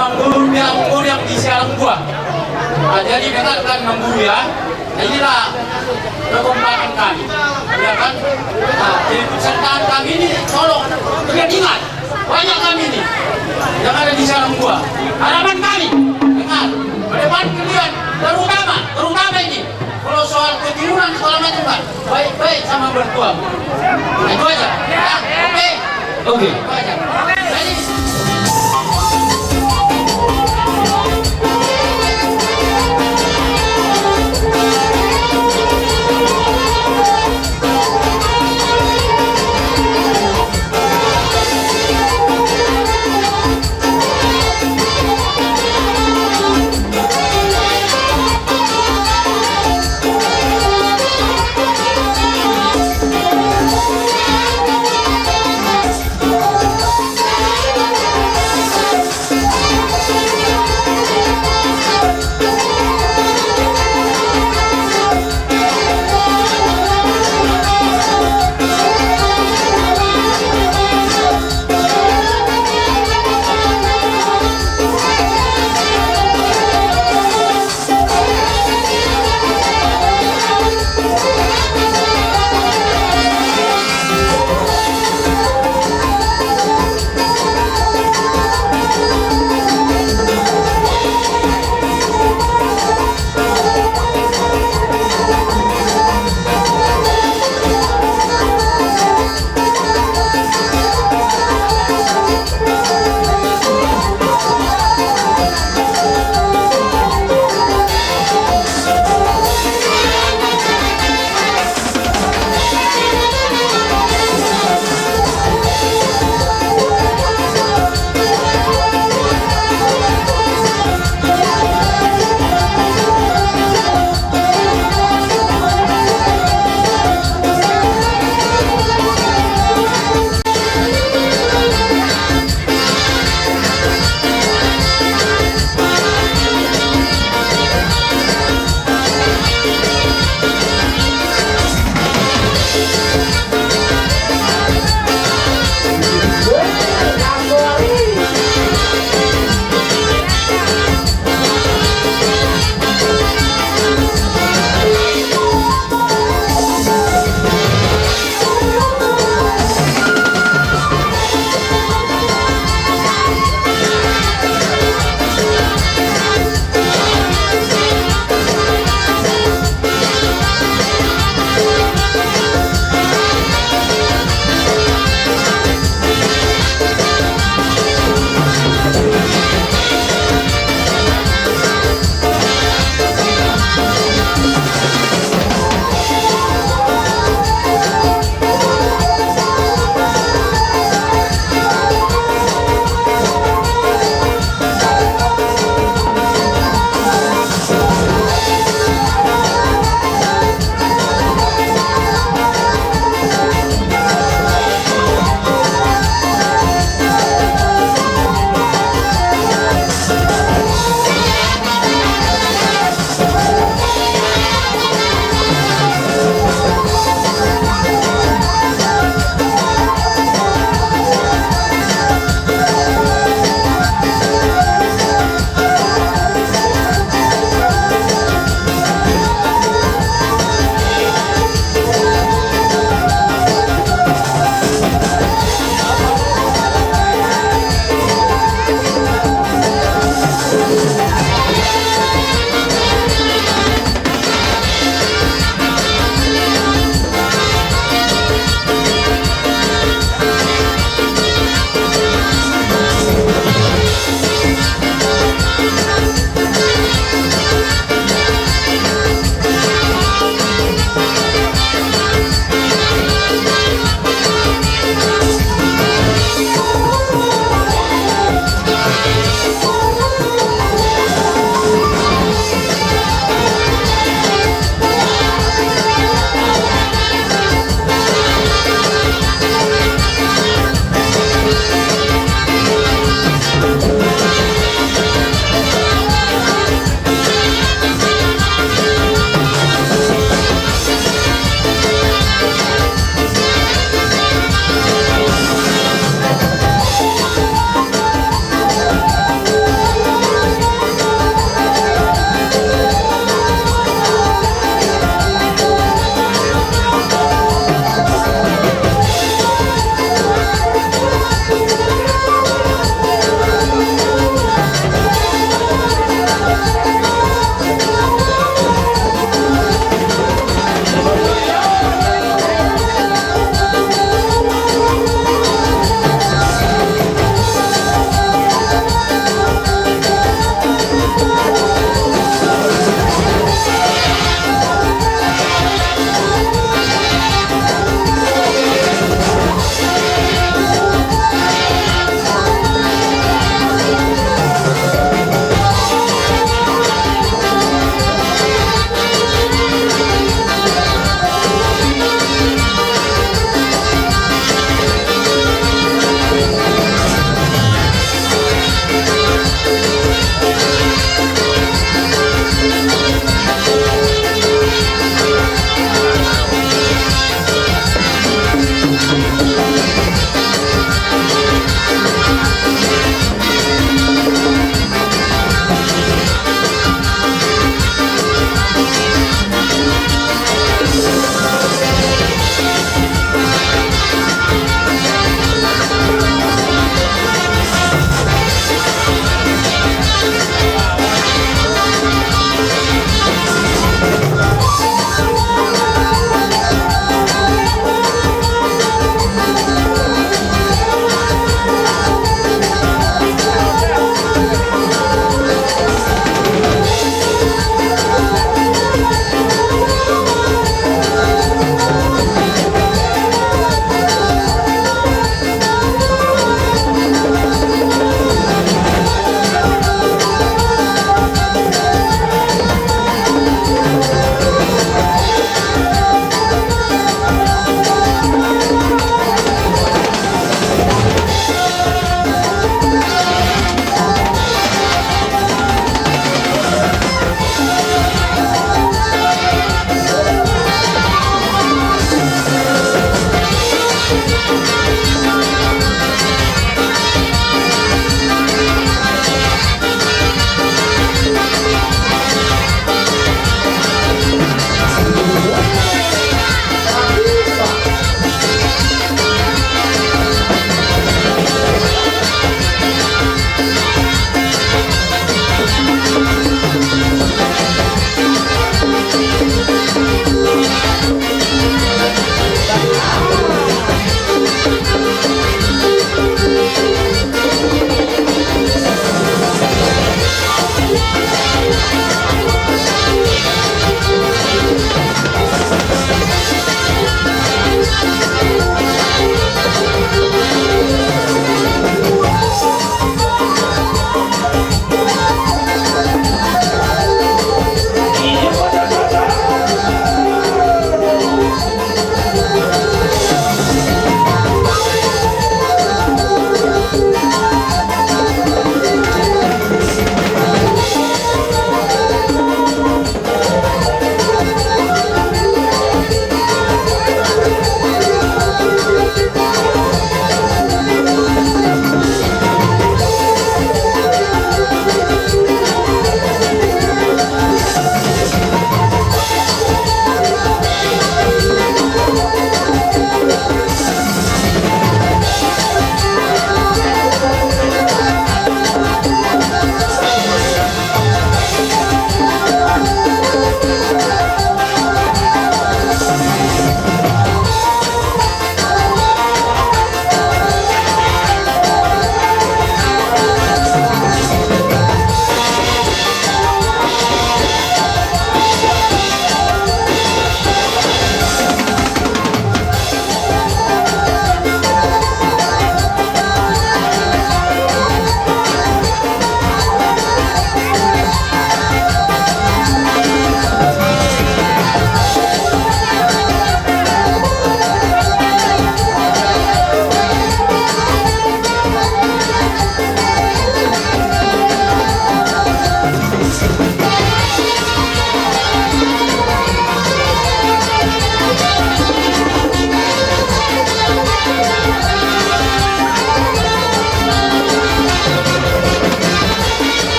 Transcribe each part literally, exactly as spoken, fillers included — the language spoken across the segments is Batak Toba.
Mengguru di Alam Guriang di Sialang dua. Nah, jadi dengarkan mengguru ya. Nah, inilah perkembangan kami. Ya kan? Nah, jadi pesertaan kami ini tolong diingat. Banyak kami ini yang ada di Sialang dua. Harapan kami, dengar. Ke depan kalian, terutama, terutama ini. Kalau soal keturunan segala macam, Pak, baik-baik sama mertua. Nah, itu aja. Ya, oke. Oke. Itu aja. Jadi,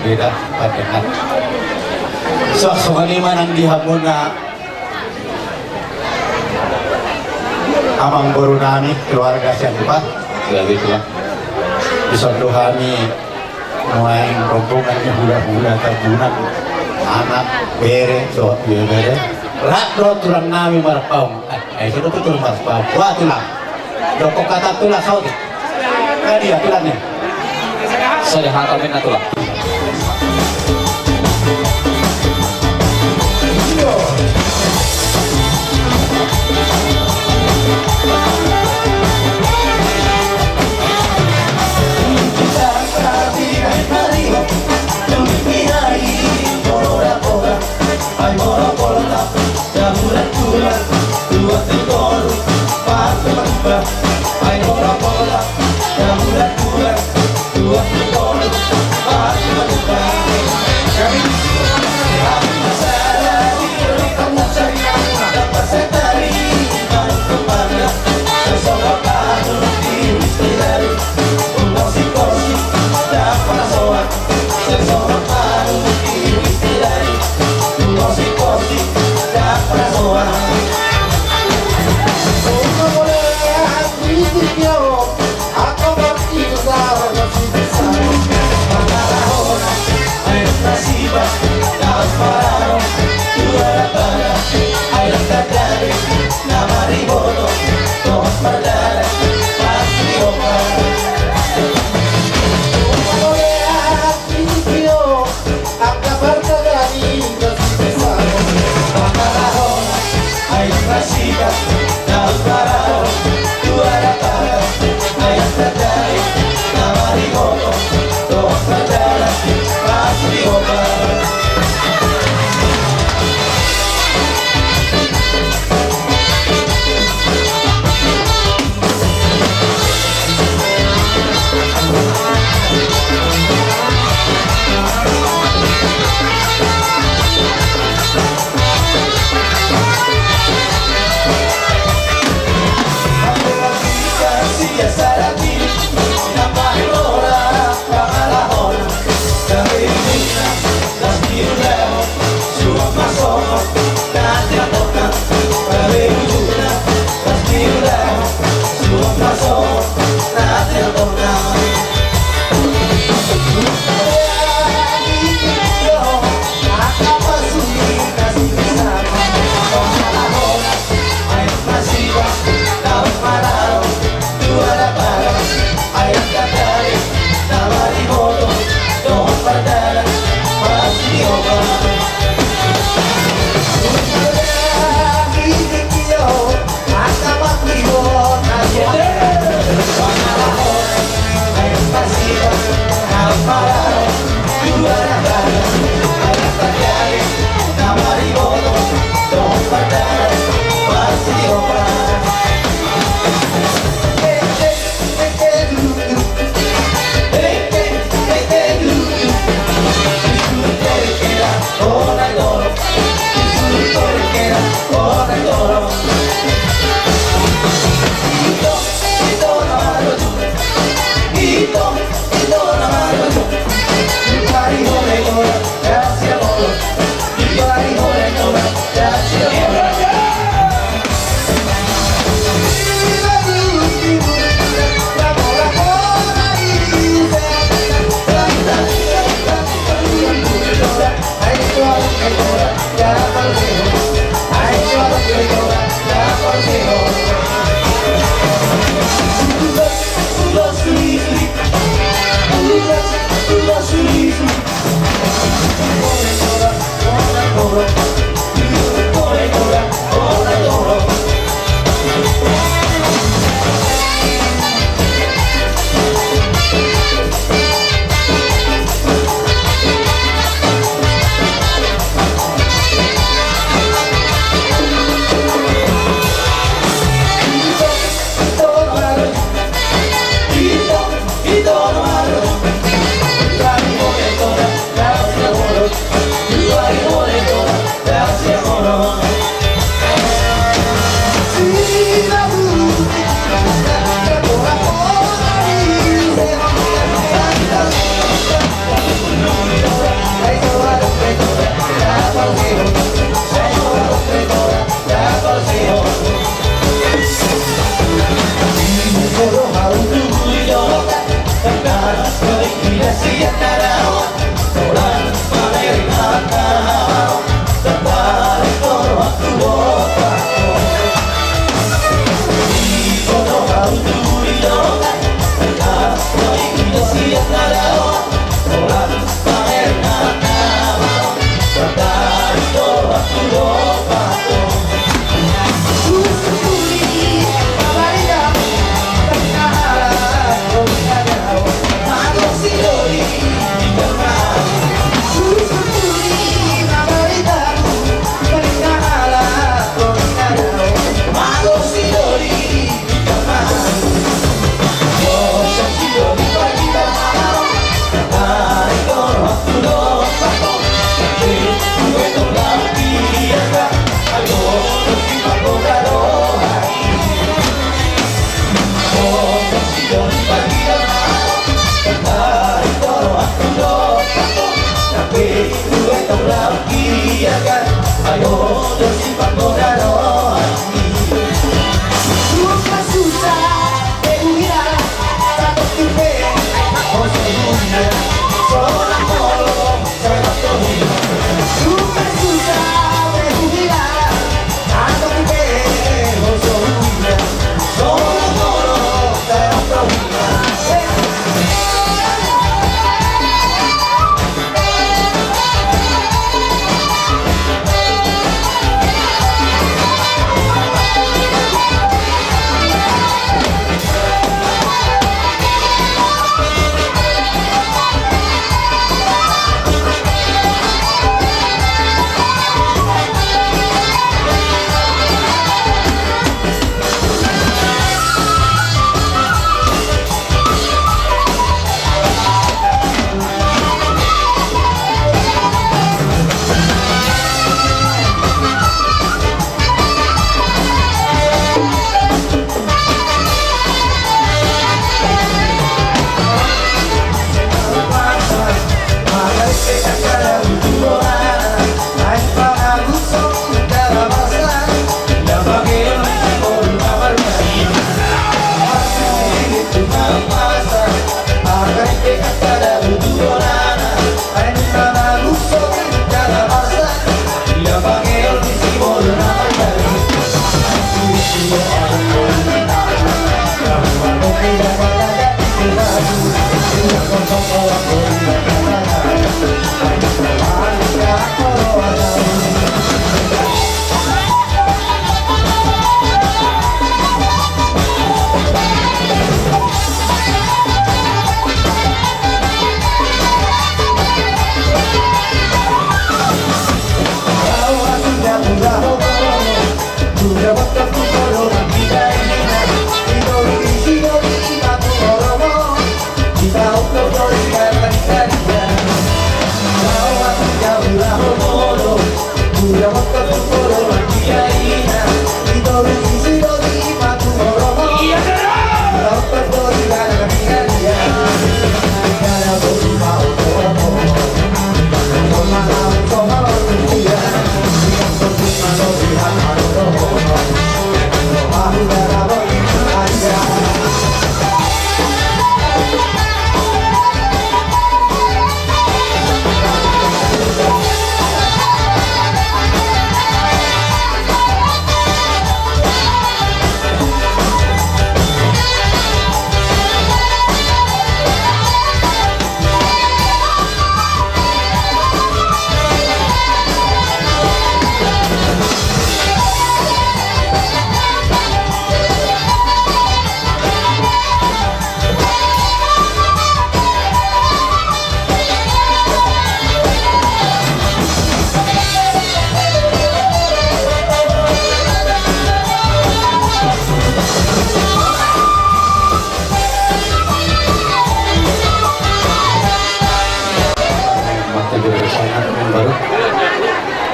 Beda pandangan. So, songon i ma nang di hamuna amangboru nami, keluarga Siantupa. Jadi itulah. Dison do hami nuaeng rombongan ni hulahula Tambunan, anak, bere, dohot bibere. Rap do tulang nami Marpaung. Eh, eh, sudah betul Marpaung. Wah, tulang. Dokok kata tulang saotik. Kan iya, tulang ni. Sudah hata minna tulang.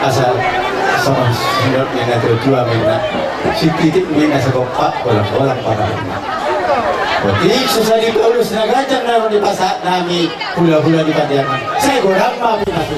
Asa sama sinot ni na tua-tua ma inna, sititik ma inna sagompa, holang-holang pangarahutna. Otik so sadi Paulus na ganjang na ro di pasahat nami, hula-hula di Pariaman. Sai godang ma pinasu.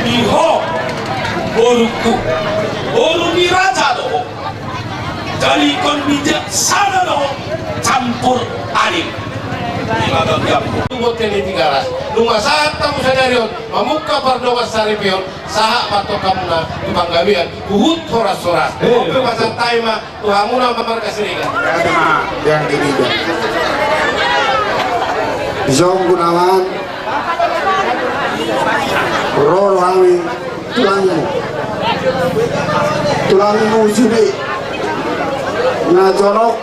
Di ho, borungku, boru ni raja do ho. Jadi ingkon bijak sada do ho, campur adil. Ima bagianmu. Buat kene Tigaras. Nunga sahat hamu sadari on, mamungka pardongansaripeon, sahat ma antong hamuna tu panggabean, huhut horas-horas. Eh. On pe pasahat hami ma tu hamuna marga Siregar. Ate ma, yang ini dah. Dison Gunawan, ro do hami tulangmu. Tulangmu sude. Na jonok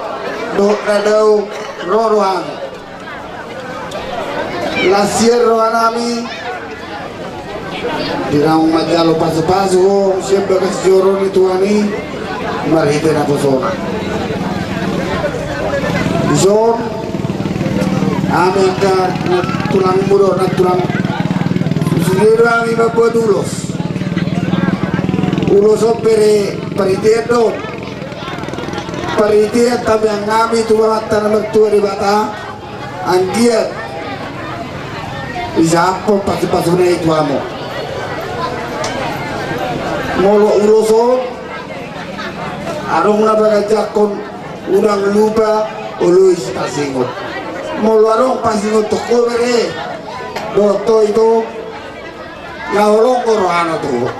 dohot na dao ro do hami. Las sian rohanami di naung manjalo pasu-pasu ho sian bagas joro ni Tuhan i marhite naposona. Dison hami angka na tulangmu dohot na tulang sude do hami mambuat ulos. Ulos on bere parhitean do. Parhitean tamiangami tu Amanta na martua Debata. Anggiat disahaphon pasu-pasuna i tu hamu. Molo ulos on adong na paganjangkon, unang lupa oloi sipasingot. Molo adong pasingot ho bere dohot ho ito, na holong do rohana tu ho.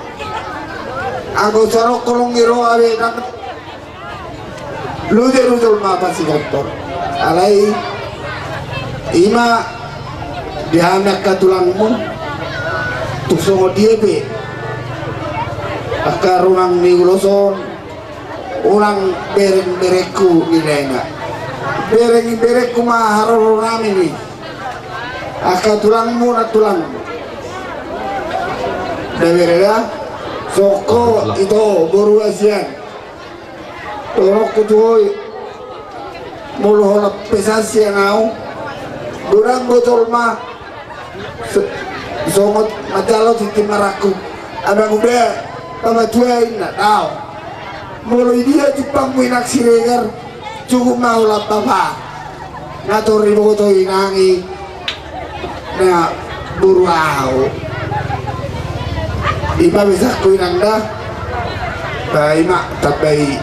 Anggo so adong holong ni roha be nang loja do jolma pasingothon. Alai ima di hami angka tulangmu, tung songon dia pe angka rumang ni ulos on, unang bereng-berengku nilaina. Bereng-berengku ma haroronnami ni angka tulangmu na tulang. Nda bere da, songon ho ito boru hasian. Dohononku tu ho i, molo holan pesan sian ahu, godang do jolma so-, songon manjalo tintin marangkup, amang uda, pamatua inna, daong. Molo idia jumpangmu inang Siregar, cukup ma holan bapa. Nga tor iboto inang i na boru ahu. Ima pesanku inang da. Ba ima tamba i.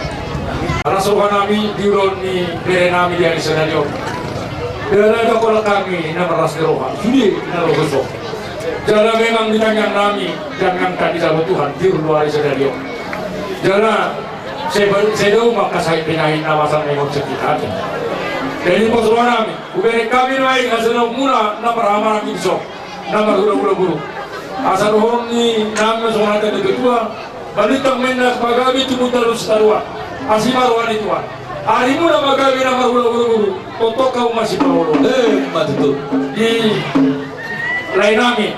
Las rohanami di ulaon ni berenami di ari sadari on. Dala da holan hami na marlas ni roha, sude na logo so. Jala memang di tangiangnami, tangiangta di jalo Tuhan di ulaon ari sadari on. Jala sai ba-, sai dao ma angka sahit penyakit na masa na ingot sakit hati. Jadi pos rohanami, hubereng hami do i hasonangmuna na marhahamaranggi dison, na marhulahula boru. Asa dohonon ni nami songon hata ni natuatua, balintang ma inna pagabe, tubu talu sitadoan, asi ma roha ni Tuhan. Arimuna pagabe na marhulahula boru, tongtong hamu ma sipaolo. Eh, ima tutu. Di laenami.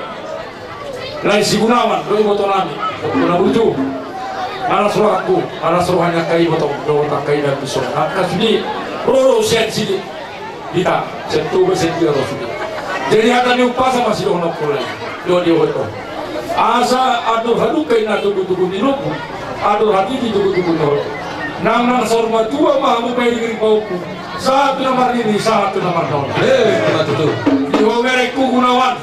Lae si Gunawan, dohot ibotonami, Bona Burju. Nga las rohangku, nga las roha ni angka iboto, dohot angka inang dison. Angka sude, ro do sian sude. Hita, sian Toba sian dia ro sude. Jadi hata ni umpasa ma sidohononku lae. Dohot di ho ito. Asa andor hadungka inna tubutubu ni lombu. Andor hatiti tubutubu ni holong. Nang, nang saur matua ma hamu pairingiring pahompu. Sahat tu na marnini, sahat tu na marnono. Eh, ima tutu. Di ho berengku Gunawan.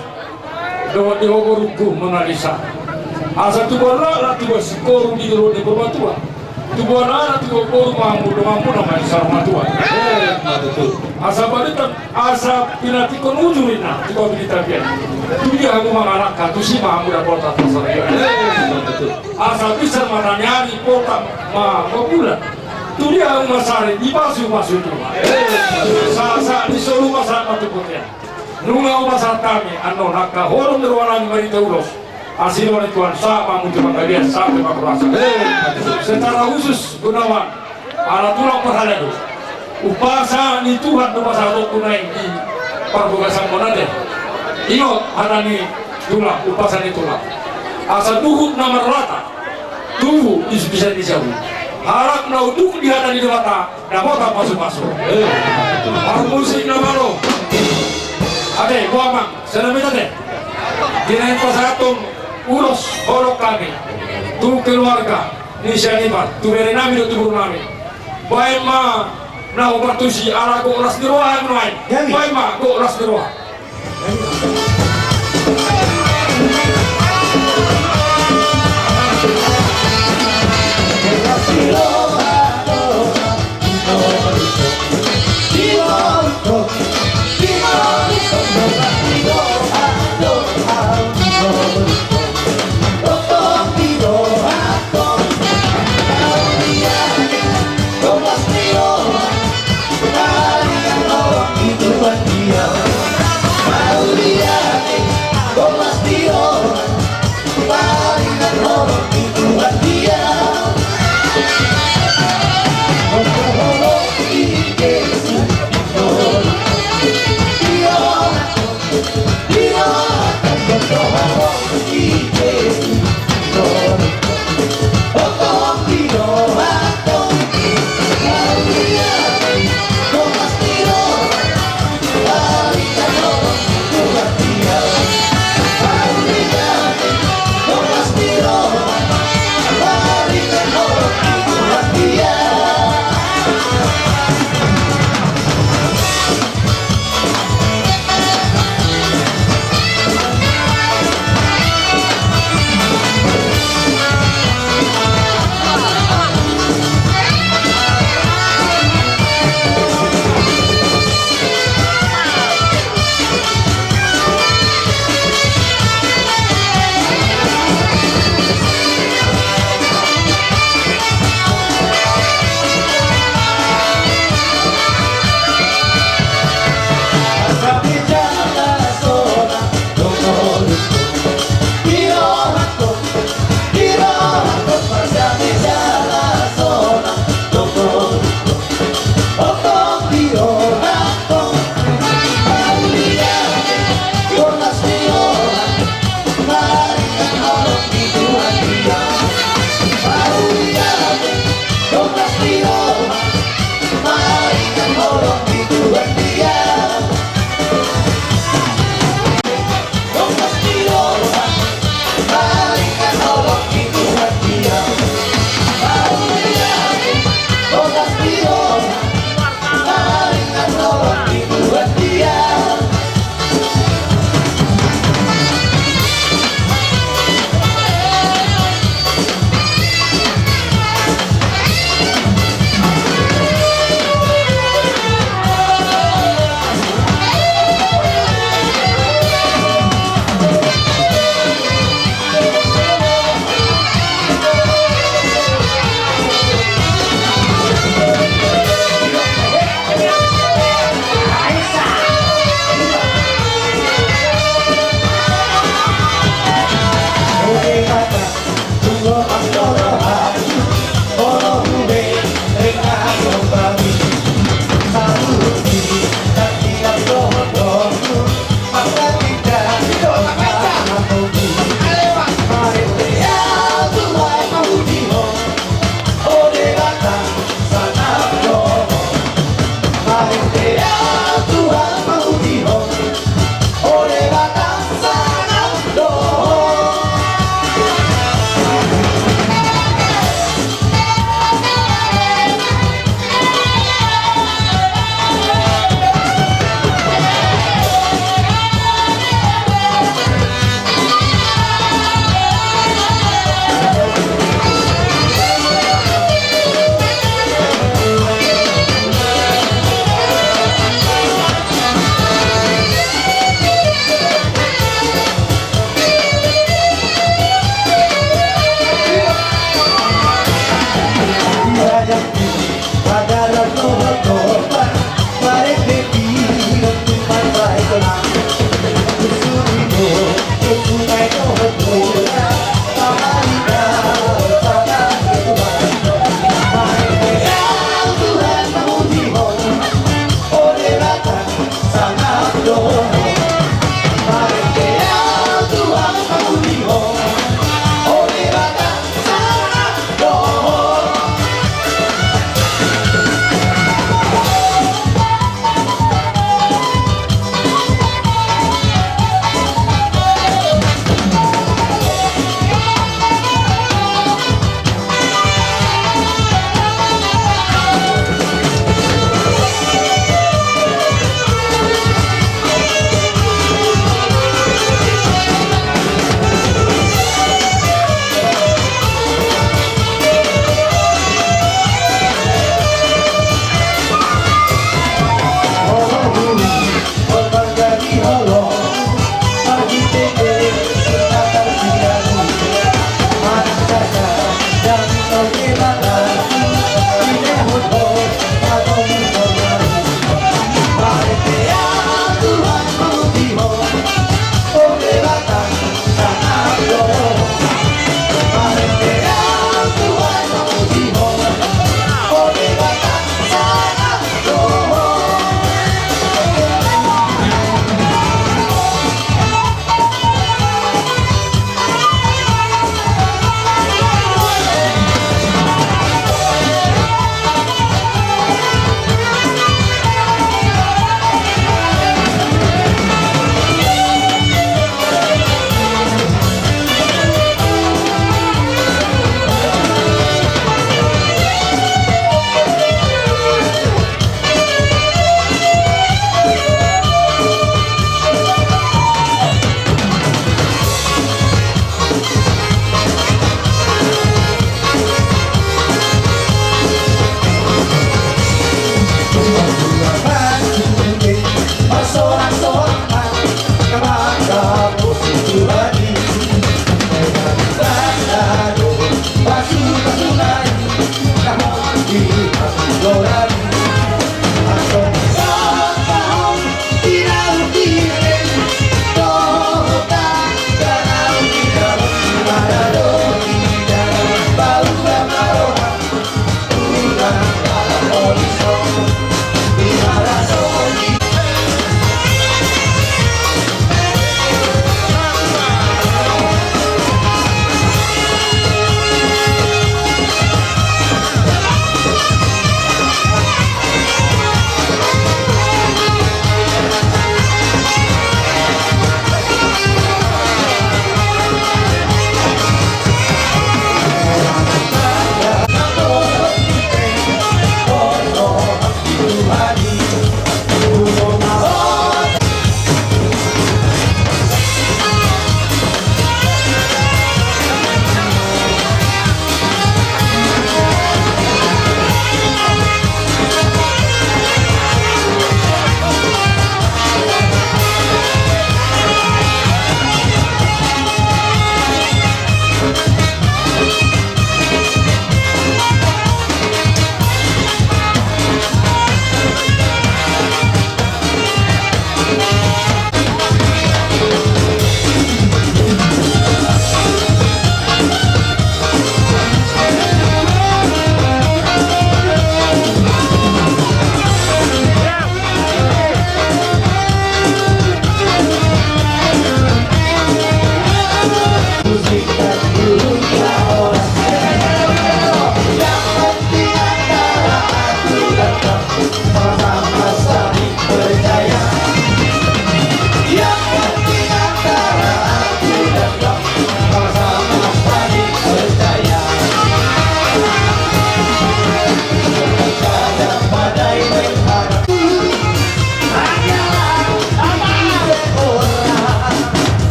Dohot di ho borungku Monalisa. Asa tubuan laklak tubuan singkoru di jolo ni Purbatua. Tubuan anak, tubuan boru, mambu, mambu, nama yang sarang matua. Eh, ma tutu. Asa balintang, asa pinantikhon uju ninna, tu kau bini tabiat. Tu dia hamu mangalangka, tusi ma hamu dapotan pasarian. Eh, ma tutu. Asa bisa mataniari, pota ma, ma bulan. Tu dia hamu mansari, dipasu-pasu tu. Eh, sa, sa, di solu ma sa ma tu potian. Nunga hupasahat hami, annon angka holong ni roha nami marhite ulos. Asi do ni Tuhan, sahat ma hamu tu panggabean, sahat ma tu parhorasan. Eh, secara khusus, Gunawan, ala tulang parhalado. Umpasa ni Tuhan, umpasa tu tulang i di parbagasan muna ate. Ingot, hata ni tulang, umpasa ni tulang. Asa duhut na marrata, tubu di sipisan ni jabu. Halak na unduk di hata ni Debata, dapotan pasu-pasu. Eh, parmusik na malo. Ate, boa amang, sai na mita ate. Di na pasahathon ulos holong hami tu keluarga ni sianipan, tu bere nami dohot tu boru nami. Baen ma na hupartusi ala gok las ni roha hami nuaeng. Baen ma gok las ni roha.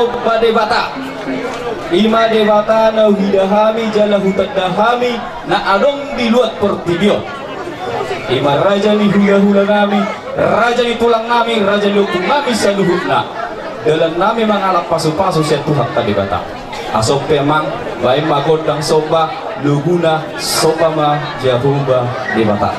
Somba Debata. I ma Debata na huida hami jala hutanda hami na adong di luat portibi on. I ma raja ni hulahula nami, raja ni tulang nami, raja ni ompung nami saluhutna. Dalan nami mangalap pasupasu sian Tuhanta Debata. Asa on pe amang, baen ma gondang somba, laguna Somba ma Jahowa Debata.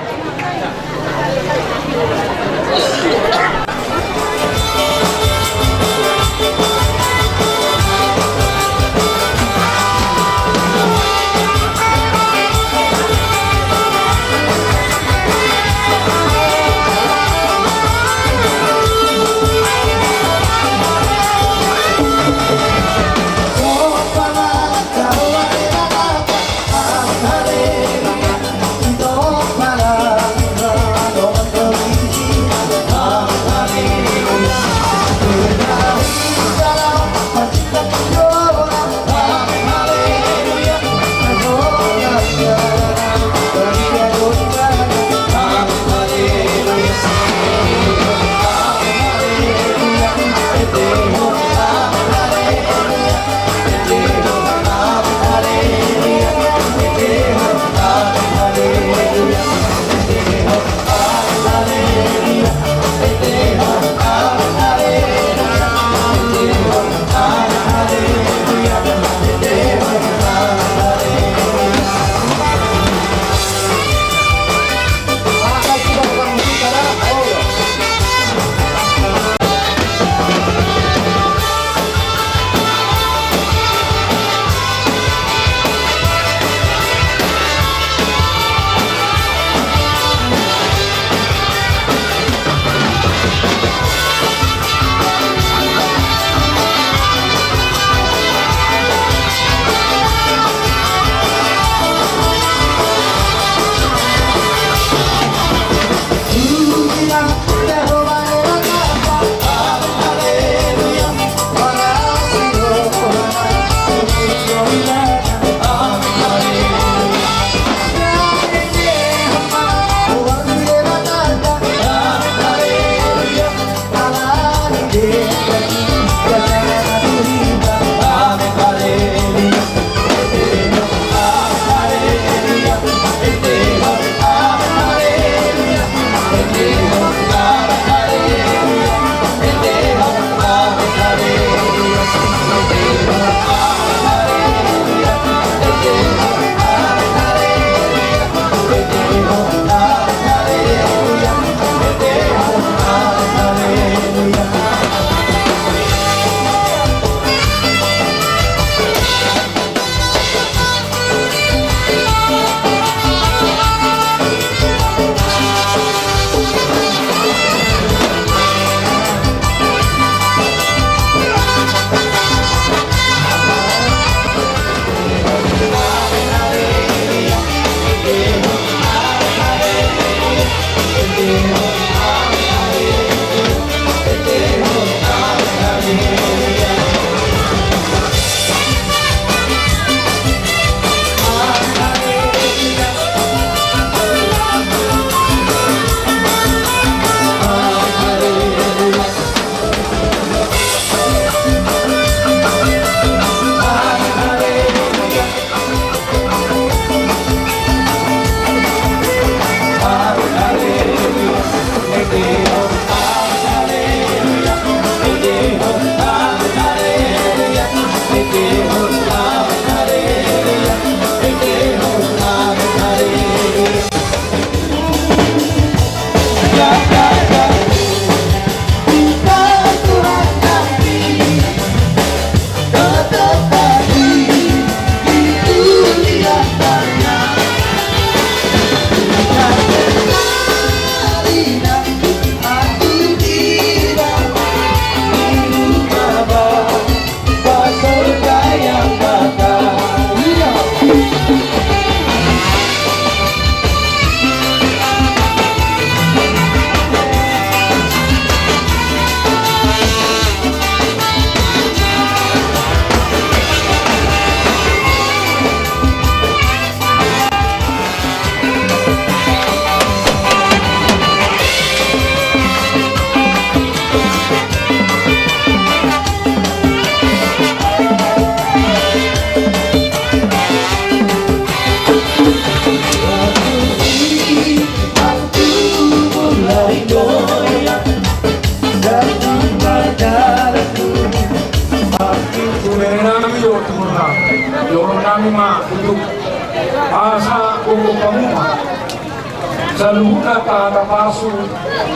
Saluhutna angka hata pasu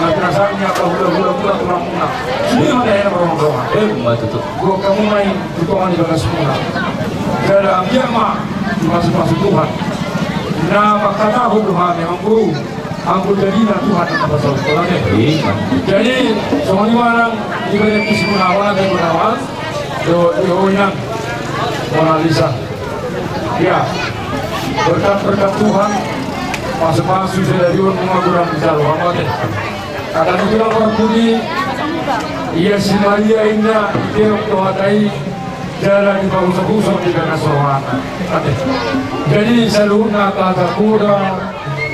na pinasangap ni angka hulahula muna, tulang muna. Sude ma na hea maronggorongan. Ima tutu. Gokhon hamu ma i tu tonga ni bagasmuna. Jala anggiat ma dipasupasu Tuhan. Na manghatahon do hami, amang boru, anggo jadi na Tuhan na pasaut. Ima. Jadi songon i ma nang di bagas muna, Bona Gunawan, dohot Inang Mona Lisa. Ya, berkat-berkat Tuhan, pasupasu sadari on nunga godang dijalo hamu ate. Hata ni tulang parpudi, ia si Maria inna didok do hata i, jala dipausok-usok di bagas rohana ate. Jadi saluhutna hata-hata poda,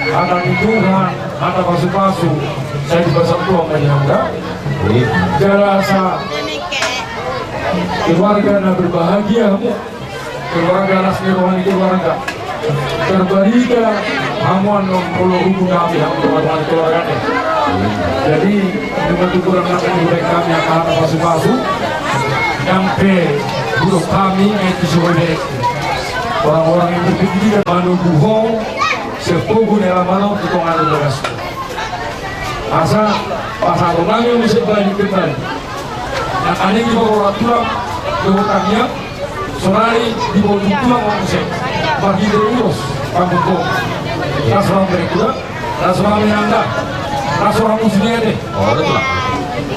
hata ni Tuhan, hata pasupasu, sai dipasaut Tuhan ma di hamu da. Jala asa keluarga na berbahagia hamu. Keluarga, las ni roha ni keluarga. Tarbarita hamu annon molo huhut hami, hamu annon keluarga. Jadi nunga tung godang nangkin dibaen hami angka hata pasupasu. Nang pe hudok hami, nunga tung so dibaen orang-orang yang berpendidikan, manogu ho sian pogu ni alaman on tu tonga ni bagas. Asa pasahaton nami muse balik kembali. Nangkaning dipaboa tulang dohot tangiang, saonari diboto tulang ma muse. Marhite ulos panggogo. Las roham bereng kuda, las roham inang da, las roham muse di ate.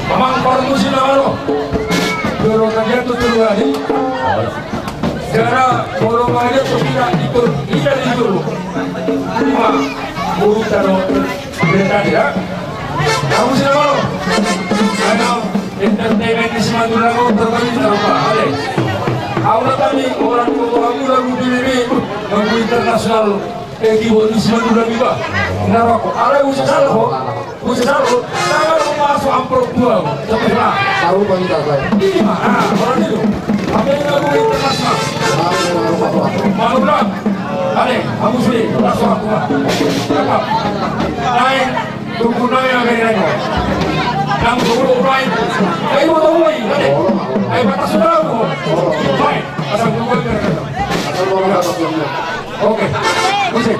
Amang parmusi na malo. Doro tangiang tu tolu hali. Jala molo mangido tu kita ikut, kita di jolo. Ima boru tano berita dia. Kamu siapa lo? Ayo, entertainment di Simanjuntak, terbaik di Eropa. Ale. Aula tadi orang tua kamu lagu B B B, lagu internasional. Eh, keyboard di Simanjuntak juga. Nggak apa-apa. Ale, usah salah, kok. Khusus aku, tangan masuk amplop dua, tapi lah. Tahu bang kita, Bang. Ini mah, ah, orang itu. Apa yang aku minta mas, mas? Mau ulang. Ale, kamu sudah, masuk aku, Bang. Cakep. Naik, tunggu naik, naik, naik. Enam puluh, naik. Ayo, mau tahu, naik. Ale. Ayo, batas sudah, aku. Baik, asal tunggu, naik. Oke, musik.